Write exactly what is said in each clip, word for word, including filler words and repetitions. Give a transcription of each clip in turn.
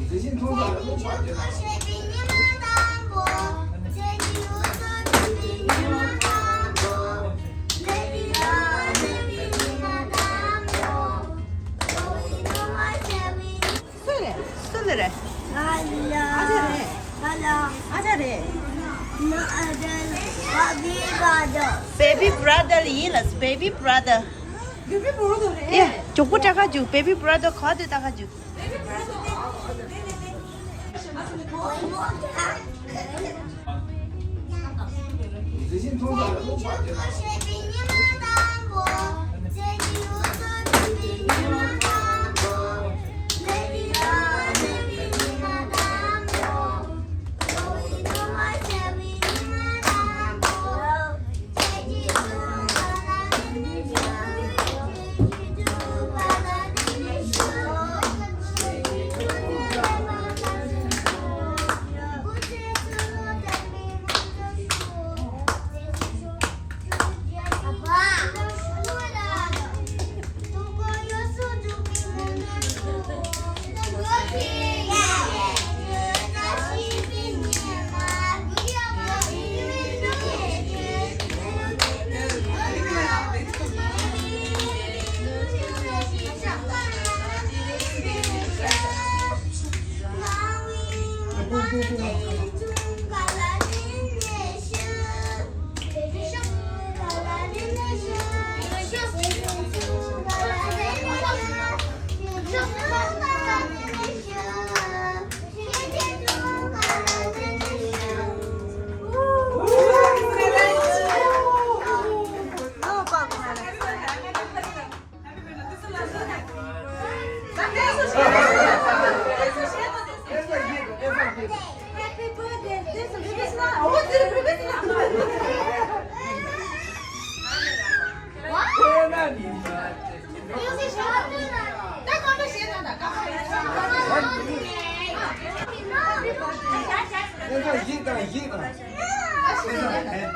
སུ་རེད། སུ་ལ་རེད། ཨ་ལ། ཨ་ཅག་རེད། ཨ་ལ། ཨ་ཅག་རེད། No, uh, the baby brother. Baby brother ཡིན་ལ། Baby brother. Baby brother རེད། ཡ། མགྱོགས་པོ་སྐྲག་ག་འཇུག Baby brother ག་དུས་ལྟ་ག་འཇུག་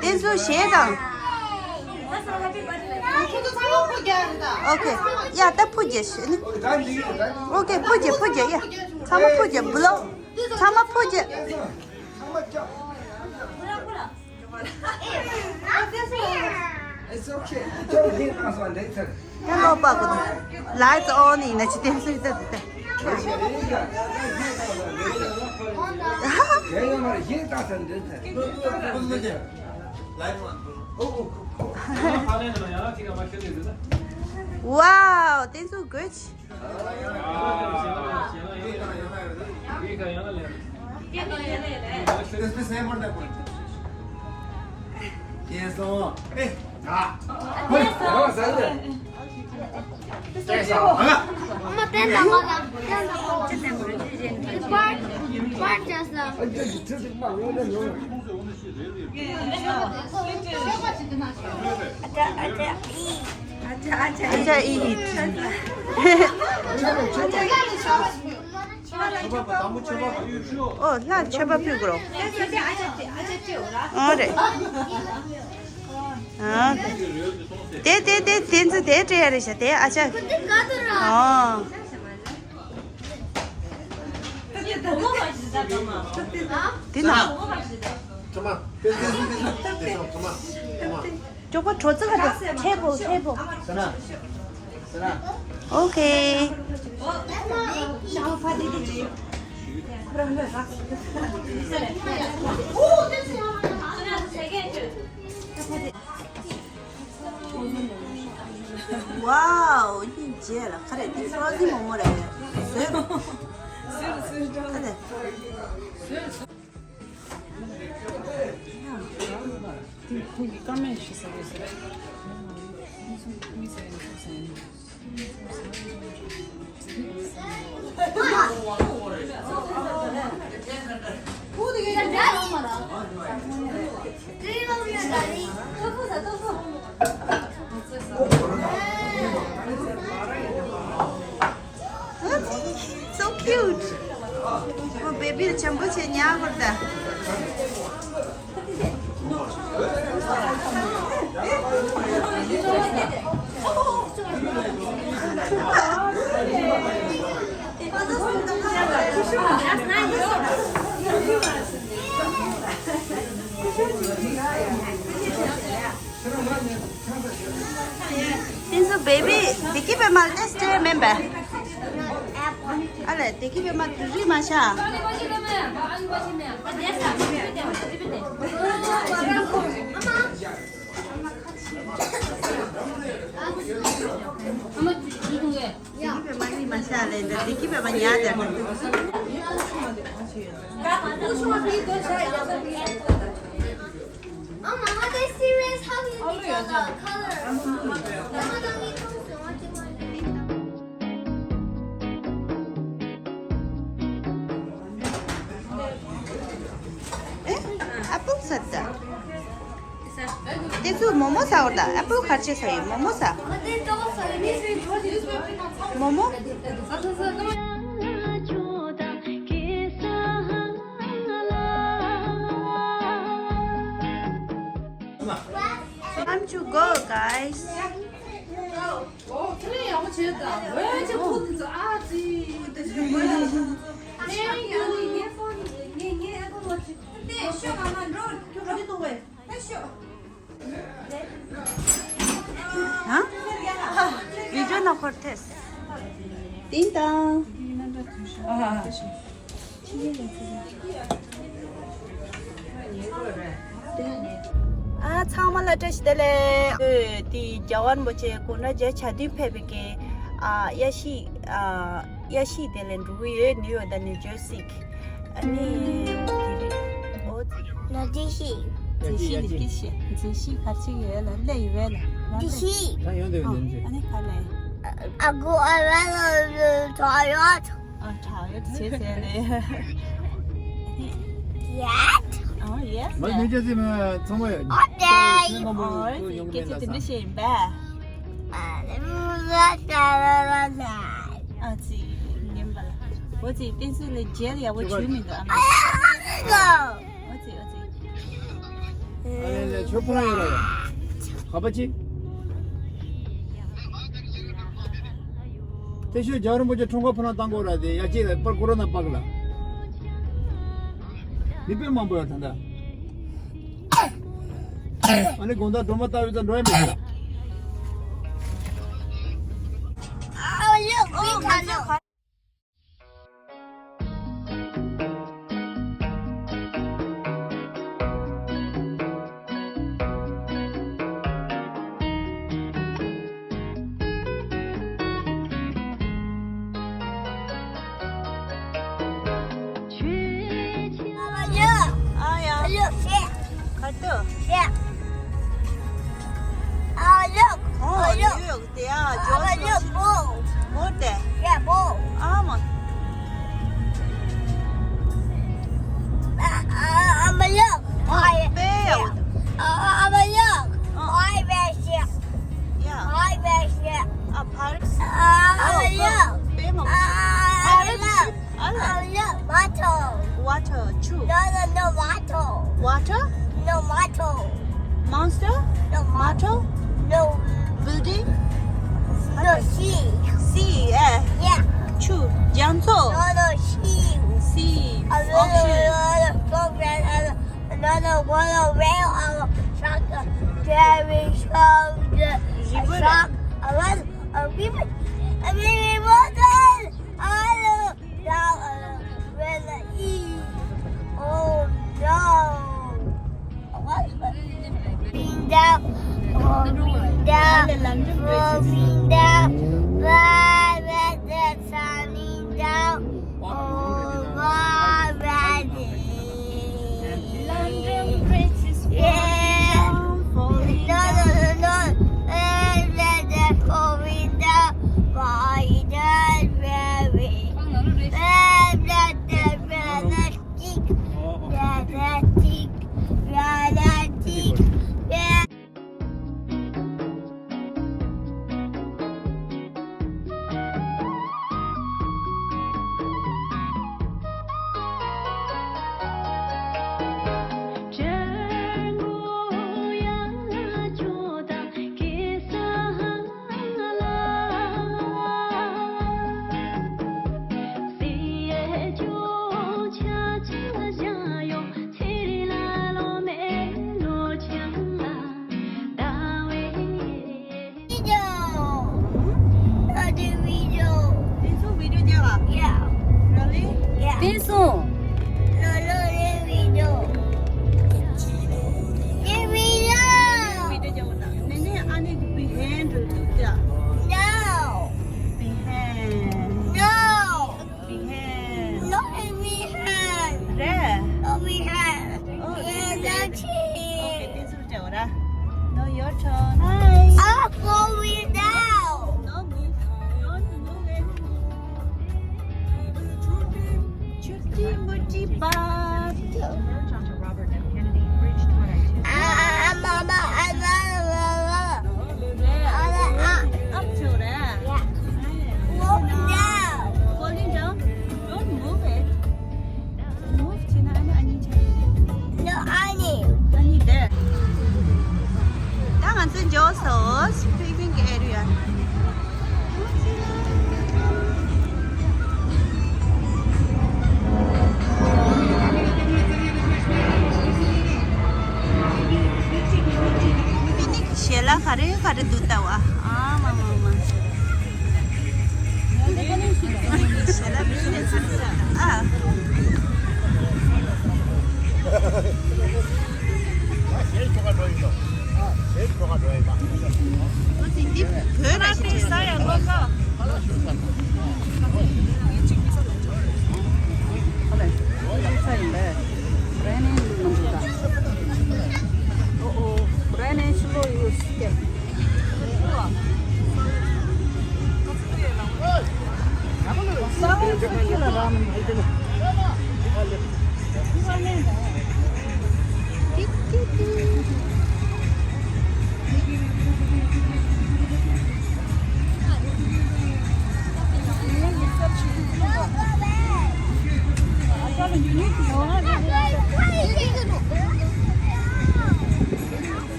དེ་ཚོ་གཞས་དང་། ཨོ་ཁེ། ཡ་ད་ཕུ་རྒྱག་ཤི་ནི། ཨོ་ཁེ། ཕུ་རྒྱག་ཕུ་རྒྱག་ཡ། ཚང་མ་ཕུ་རྒྱག་བུ་ལོ། ཚང་མ་ཕུ་རྒྱག It's okay. ཁྱོད་ལྷན་དང་སོང་འདྲེ་ཚར། ཡང་ལོག་པ་གོ། Lights on ཡིན་ན་ཅི་བསྟན་སྲིད་ད་དེ། ཁྱོད་ཡང་མར་ལྷན་དང་སོང་འདྲེ་ཚར། Wow, བསྟན་སྲིད་good. ཨོ་ལྷ་མཆོད་པ་ཕུལ་དགོས་རོ། ཨོ་རེད། ཨ། དེ་དེ་དེ་དེ་ཚོ་དེ་སྤྲད་ཡ་རེད་ཤག་དེ་ཨ་ཅག་ཨོ། དེ་ན། ཅོག་པ་གྲོ་ཙི་ག་དེ་ཆེ་པོ་ཆེ་པོ། ཨོ་ཁེ། Wow, ཡིན་རྗེས་ལ་ཁ་རེ་དེ་ཧྥོ་རོ་ཛན་མོག་མོག་རེད། བཟོས་པ། ཁ་རེ། དེ་ཁོང་གི་ཀ་མེད་ཞིག་ཟ་གི་ཟེར། So cute. Oh, baby, ལ་ཆེན་པོ་བྱས་ཉལ་དགོས་ད། Baby, དེ་གི་བེ་མ་ལ་ཏེས་ཏེ་མེན་པ། ཨ་ལེ། དེ་གི་བེ་མ་དུ་རི་མ་ཤ། དེ་གི་བེ་མ་རི་མ་ཤ་ལེ། དེ་གི་བེ་མ་ཉ་དེ། Oh, Mama, they serious? How you pick out the color? Mama, don't need to watch it. ཨེ། ཨ་པལ་ཟ་ད། དེ་ཚོ་མོ་མོ་ཟ་བར་ད། ཨ་པལ་ག་རེ་བྱས་ཟ་ཡོད། མོ་མོ་ཟ། མོ་མོ། Time to go, guys. ཧ། བི་ཌིའོ་ནང་འཁོར་ཐལ། ཏིང་ཏང་། ཨ། ཚང་མ་ལ་བཀྲ་ཤིས་བདེ་ལེགས། དེ་རྒྱལ་བ་རིན་པོ་ཆེ་དགུང་གྲངས་བརྒྱད་ཅུ་གྱ་བདུན་ཕེབས་པའི་གི། ཨ། གཡས་ཕྱིན། ཨ། གཡས་ཕྱིན་དེ་ལ་འགྲོ་གི་ཡོད། ནིའུ་ཡོག་དང་ནིའུ་ཇར་སི་གི། ཨ་ནི་དེ་རིང་ཨོ་ཙི། ན་དེ་ཤི། དེ་ཤི་ནི་དེ་ཤི། དེ་ཤི་ག་ཅི་ཡོད་ལ་སླེབས་ཡོད་ལ། དེ་ཤི། ད་ཡོང་དེ་ཨ་ནི་ག་ལེ། ཨ་གོ་ཨ་ར་ལ་ཐོ་ཡོད། ཨ་ཁྲག་ཡོད་བྱེད་ཟེར་ནས། ཡེད། ཨོ་ཡེ། མ་ནུས་ཅི་ཟེར་མ་ཚང་མ་ཡོད། ཨོ་ཏེ། ཨོ་ཡོང་གི་སྐད་ཆ་དེ་འདྲ་བཤད་ཡིན་པས། ཨ་ཙི་ངན་པ་ལ། ཨོ་ཙི་བསྟན་སྲིད་ལ་རྗེས་ལ་ཡག་པོ་བྱུང་མི་འདུག་ཨ་མ། ཨོ་ཙི་ཨོ་ཙི། ཨ་ལེ་ལེ་ཆོས་ཕོ་ལ་ཡོད་ར་ཡ། ག་པ་ཅི། དེ་ཤོད་རྒྱལ་བ་རིན་པོ་ཆེ་འཁྲུངས་སྐར་ཕོ་ལ་བཏང་དགོས་ར་དེ་ཡ་ཅི་ལ་པར་ཀོ་རོ་ན་པག་ལ། མི་དཔེ་མང་པོ་ཡོད་ད་ལྟ། ཨ་ནི་དགོང་དག་སྒྲོལ་མ་ལྟ་བུ་ཙམ་འགྲོ་ཡ་མི་འདུག་ཨ་ཡ། ཨ་ཡ། ཁ་ཏོ། ཨ་ཡ། ཨ་ཡ། དེ་ཨ་ཇོ་ཨ་ཇོ། ལོ་བོ། བོ་དེ། ཡ་བོ། ཨ་མ། ཨ་ཨ་ཨ་མ་ལོ། ཨ་པེ་ཡ། ཨ་ཨ་མ་ལོ། ཨ་བེ་ཤི། ཡ། ཨ་བེ་ཤི། ཨ་ཕར། ཨ་ཨ་མ་ལོ། པེ་མ། ཨ་ཨ་མ་ལོ། ཨ་ལ། ཨ་ལ། Water. Water. ཆུ། No, no, no, water. Water? No, water. Monster? No, water. No. Building? No, sea. Sea, eh. Yeah. ཆུ། རྒྱ་མཚོ། No, no, sea. Sea. Ocean. Another one of whale, a shark, very strong, a shark, a lot of people, a baby water. Falling down, falling down, falling down, falling down, falling down. London Bridge is falling down, falling down. No, no, no, no. Falling down, falling down, falling down. Tick, tick, tick. ཕིན་སུང་། ལོ་ལོ་རེ་བི་ཌི་ཡོ། རེ་བི་ཌི་ཡོ། བི་ཌི་ཡོ་རྒྱག་པ་དང་ནས་ནས་ཨ་ནེ་གི་བི་ཧན་འགྲོ་འདུག་ཀྱ། No. བི་ཧན། No. བི་ཧན། No, བི་ཧན། རེད། No, བི་ཧན། Oh, yeah, that's it. Okay, this is Deora. Now your turn. Hi. I'm going down. No, move. Don't move it. Chutti mutti baat. Converge onto Robert F. Kennedy Bridge twenty-two. Ah, mama, I love, love, love. Up to that. Yeah. Look down. Falling down? Don't move it. Move to the other. No, I need. I need that. ད་ང་ཚོ་འགྱོ་སོང་། Picnic area. Picnic ཞལ་ལག་ག་རེ་ག་རེ་འདུག་ལྟ་བ། ཨ་མ་མ་མ། ཞལ་ལག་མི་ཤེས་ས་རེད་ཨ། འདི་བོད་ར་ཞིག་རེད། Brand name ལོ་ཡོད་སྐད།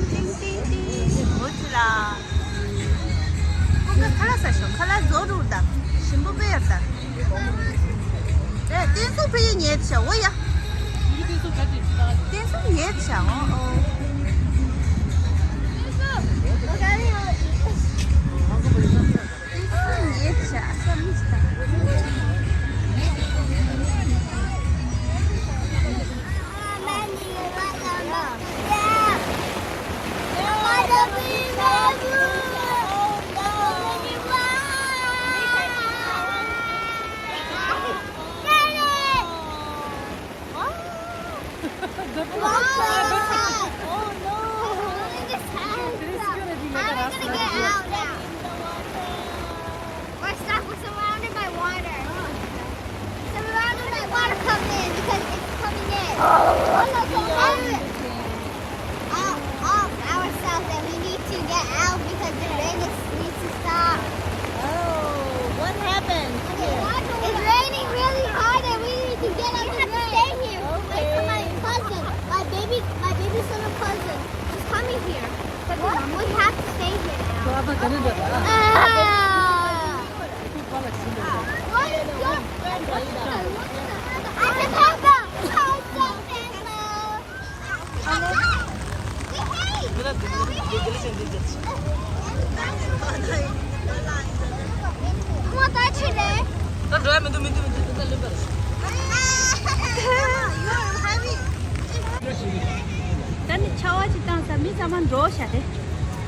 ཏིང་ཏིང་ཏིང་ཏིང་། འོ་ཙི་ལ། ཁོང་གི་ཁ་ལག་ཟ་ཤོག་ཁ་ལག་བཟོ་རུག་ད། ཞིམ་པོ་དཔེ་ཡོད་ད། རེད། བསྟན་སྲུང་ཕ་ཡུལ་ཉལ་ཤག་འོ་ཡ། བསྟན་སྲུང་ཉལ་ཤག་འོ་འོ། བསྟན་སྲུང་ཉལ་ཤག་ཨ་ས་མི་ཤི་ད། Oh no! This is gonna be like a rough night. We're stuck. We're surrounded by water. Surrounded by water coming in because it's coming in. All, all of our stuff, and we need to get out because the rain is, needs to stop. Oh, what happened? It's raining really hard, and we need to get out of the rain. Wait for my cousin, my baby, my baby son of cousin. She's coming here. But we have to stay here now. Ah. What is your, I can help out. ད་ནི་ཆར་པ་ཅིག་བཏང་ས་མི་ཚང་མ་འགྲོ་ཤག་སྟེ།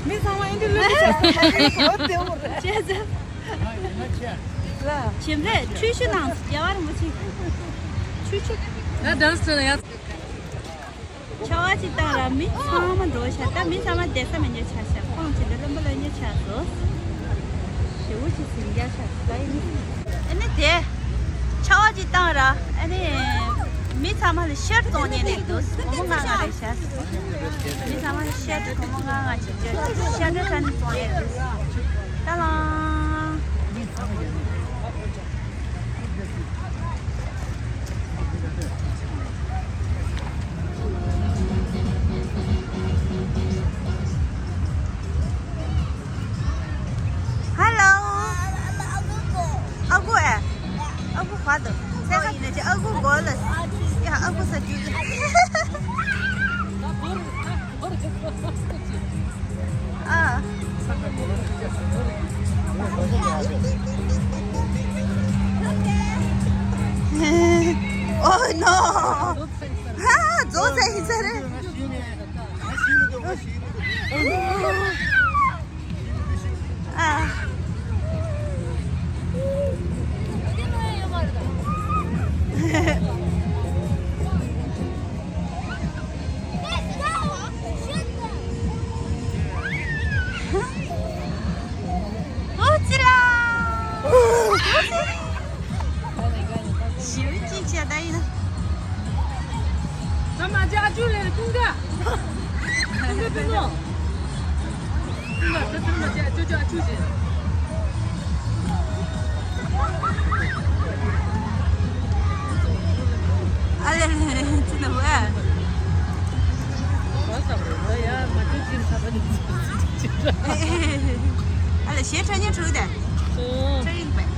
མི་ཚང་མ་ཨིན་དྲི་ལོས་ཤག་སྟེ། བྱས་ཙང་། ལ། བྱེམ་རེད། ཁྲུས་ཆུ་ནང་རྒྱལ་བ་རིན་པོ་ཆེ། ཁྲུས་ཆུ། ད་ཌན་སི་ཡ། ཆར་པ་ཅིག་བཏང་ར་མི་ཚང་མ་འགྲོ་ཤག་ད་མི་ཚང་མ་བསྡད་ས་མེད་ཉེ་ཆགས་ཤག་ཁོང་ཅིག་ལ་རློན་པ་ལ་ཉེ་ཆགས་སོ། ཞེ་བོ་ཅིག་ཟིང་རྒྱག་ཤག་ད་ཡིན། ཨ་ནི་དེ། ཆར་པ་ཅིག་བཏང་ར་ཨ་ནི། མི་ཚང་མ་ལ་ཤར་གཏོང་ཉན་ནས་འདུག་སྒོར་མོ་ལྔ་ལྔ་རེད་ཤག་མི་ཚང་མ་ལ་ཤར་གྱི་སྒོར་མོ་ལྔ་ལྔ་ཅིག་བརྒྱབ་ཤར་འདྲ་ཁ་ནས་གཏོང་ཉན་འདུག་ད་ལང་Hello. ཨ་ཁུ་ཨེ། ཨ་ཁུ་ག་འདུག་ཚེ་ཁ་ཡིན་ན་ཅི་ཨ་ཁུ་གོ་ལ། ཡ་ཨ་ཁུ་ས་རྒྱུ། ཨ། Oh no. ཧ་ཧ་རྫོགས་ཚར་ཡིན་ས་རེད། ཨ། ཨོ་ཙི་ལ། ཞི་བའི་ཅི་བྱ་ད་ཡིན་ན། ང་མ་ཅི་ཨ་ཅུ་ལེ་ཀུན་དགའ། ཀུན་དགའ་པི་ནོ། ཀུན་དགའ་ད་ཐུར་མ་ཅི་ཨ་ཅུ་ཅུ་ཨ་ཅུ་ཅི། ཨ་ལེ་ལེ་ཅི་ནོ་ཝེ། ཨ་ལེ་ཞེ་ཁྲ་ཉན་ཁྲུ་དེ། ཁྲ་ཡིན་པས།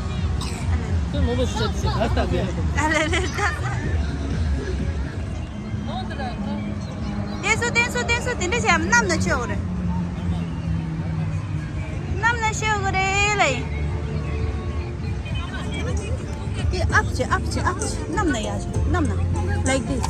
ཨ་ལེ། ཁོས་མོ་བོ་ཤི་ཤི་ད་ལྟ་གི། ཨ་ལེ་ལེ་ད། བསྟན་སྲུང་བསྟན་སྲུང་བསྟན་སྲུང་དེ་འདྲ་བྱས་གནམ་ན་ཤོད་དགོས་རེད། གནམ་ན་ཤོད་དགོས་རེད་ལེ། དེ་ཨབ་ཆེ་ཨབ་ཆེ་ཨབ་ཆེ་གནམ་ན་ཡ་ཆེ་གནམ་ན། Like this.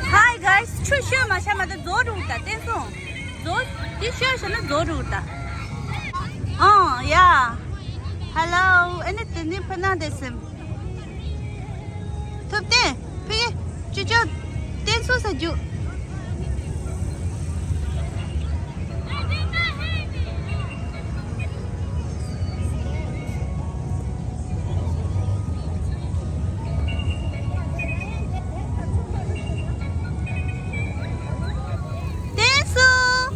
Hi guys, ཆུ་ཤོད་མ་ཤ་མ་ད་རྫོགས་འགྲོ་ད་བསྟན་སྲུང་། རྫོགས་དེ་ཤོད་ཤོད་ན་རྫོགས་འགྲོ་ད། ཨང་ཡ། Hello, ཨ་ནི་དེ་ནི་ཕ་ན་དེ་སེམས། ཐུབ་བསྟན། ཕི་གེ་ཅི་ཅོ། བསྟན་སྲུང་ས་རྒྱུ། བསྟན་སྲུང་།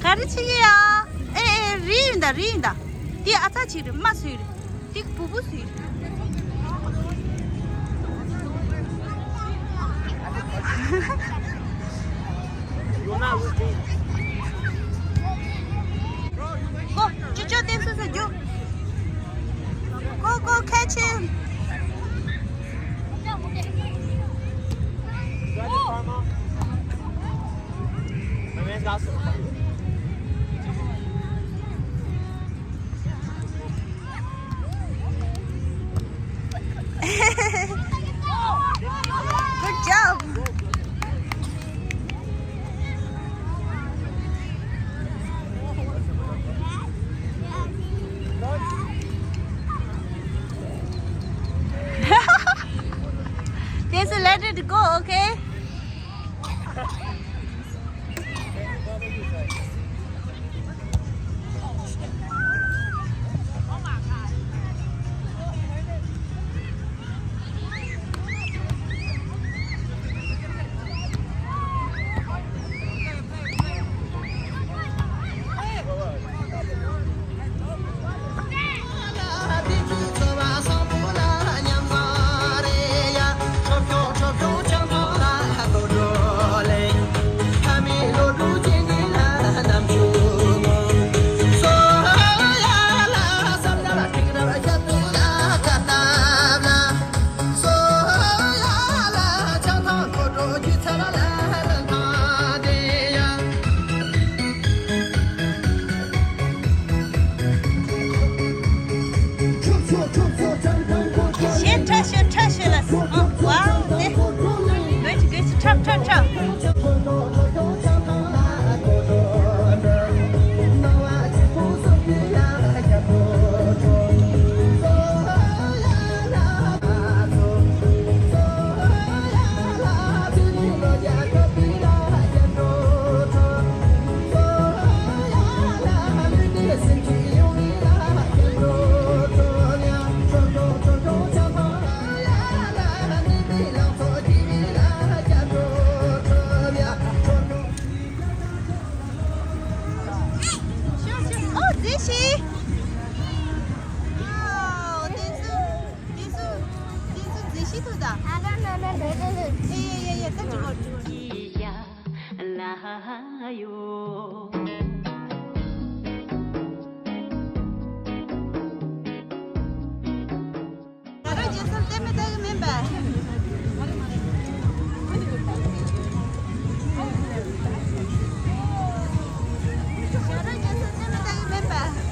ག་རེ་བྱེད་ཀྱི་ཡ། ཨེ་ཨེ་རི་ཡིན་ད་རི་ཡིན་ད། དེ་ཨ་ཚ་ཅིག་རེད་མ་སུ་རེད། ཏིག་པུ་པུ་སི། Go, ཅི་ཅོ་བསྟན་སྲུང་ས་རྒྱུ། Go, go, catch him. Good job. ཡོད། ཞྭ་རོ་རྗེ་བཙུན་བསྟན་པའི་བདག་གི་མིན་པ། ཞྭ་རོ་རྗེ་བཙུན་བསྟན་པའི་བདག་གི་མིན་པ།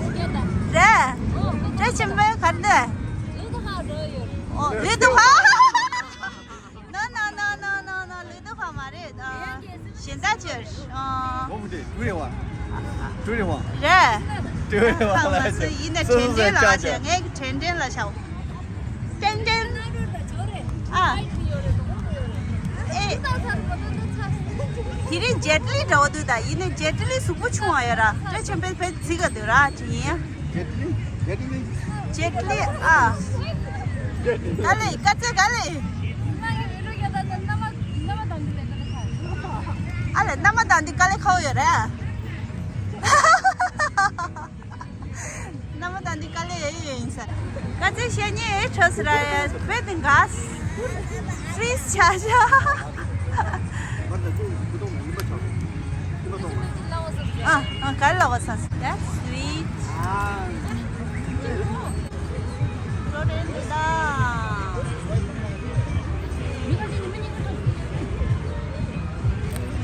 རེད། བཀྲ་ཆེན་པོའི་གར་འདི། ཨོ་ལུས་དུ་ཧ། ནོ་ནོ་ནོ་ནོ་ནོ་ནོ། ལུས་དུ་ཧ་མ་རེད། ཨ། གཞན་དག་ཅིག་ཨ། ལོ་མི་དེ་ཀྲུའུ་རེད་བ། ཀྲུའུ་རེད་བ། རེད། ཀྲུའུ་རེད་བ། ཨ་མ་སུ་ཡིན་ནས་དྲན་དྲན་ལ་ཨ་ཅེ་ངས་དྲན་དྲན་ལ་ཤའོ། ཏན་ཏན། ཨ། ཨེ། དེ་རིང་ཇེཊ་ལི་འདྲ་བོ་འདུག་ད་ཡིན་ནའི་ཇེཊ་ལི་གཟུགས་པོ་ཆུང་བ་ཡོད་ར། བཀྲ་ཆེན་པོའི་ཕན་ཚིག་ག་འདུག་ར་ཅི་ཡིན། ཇེཊ་ལི། ཇེཊ་ལི། ཇེཊ་ལི་ཨ། ག་ལེ་ག་ཚེ་ག་ལེ། ཨ་ལེ་མནའ་མ་དང་འདི་དཀའ་ལས་ཁག་ཡོད་ར། མནའ་མ་དང་འདི་དཀའ་ལས་ཡོད་ཡོད་ཡིན་ས། དཀའ་ཚེགས་བཤད་ཉེས་ཡོད་ཆོག་ཟེར་ར་ཡ་བོད་དུ་འགའ། ཕི་རིས་ཆ་ཆ། ཨ་ཨ་ག་རེ་ལབ་པ་ས། That's sweet. ལོ་རེ་འདི་ལ།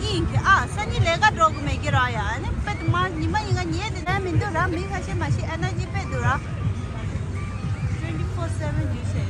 ཡིན་གྱི་ཨ་སང་ཉིན་ལས་ཀ་འགྲོ་གི་མེད་ཀྱི་ར་ཡ། ཨ་ནི་དཔེ་དུ་མ་ཉི་མ་ཡིན་ག་ཉལ་དེ་ན་མི་འདུག་ར། མི་ཁ་ཤས་མ་ཤི་ཨེ་ནར་ཇི་དཔེ་འདུག་ར། Twenty four seven you say.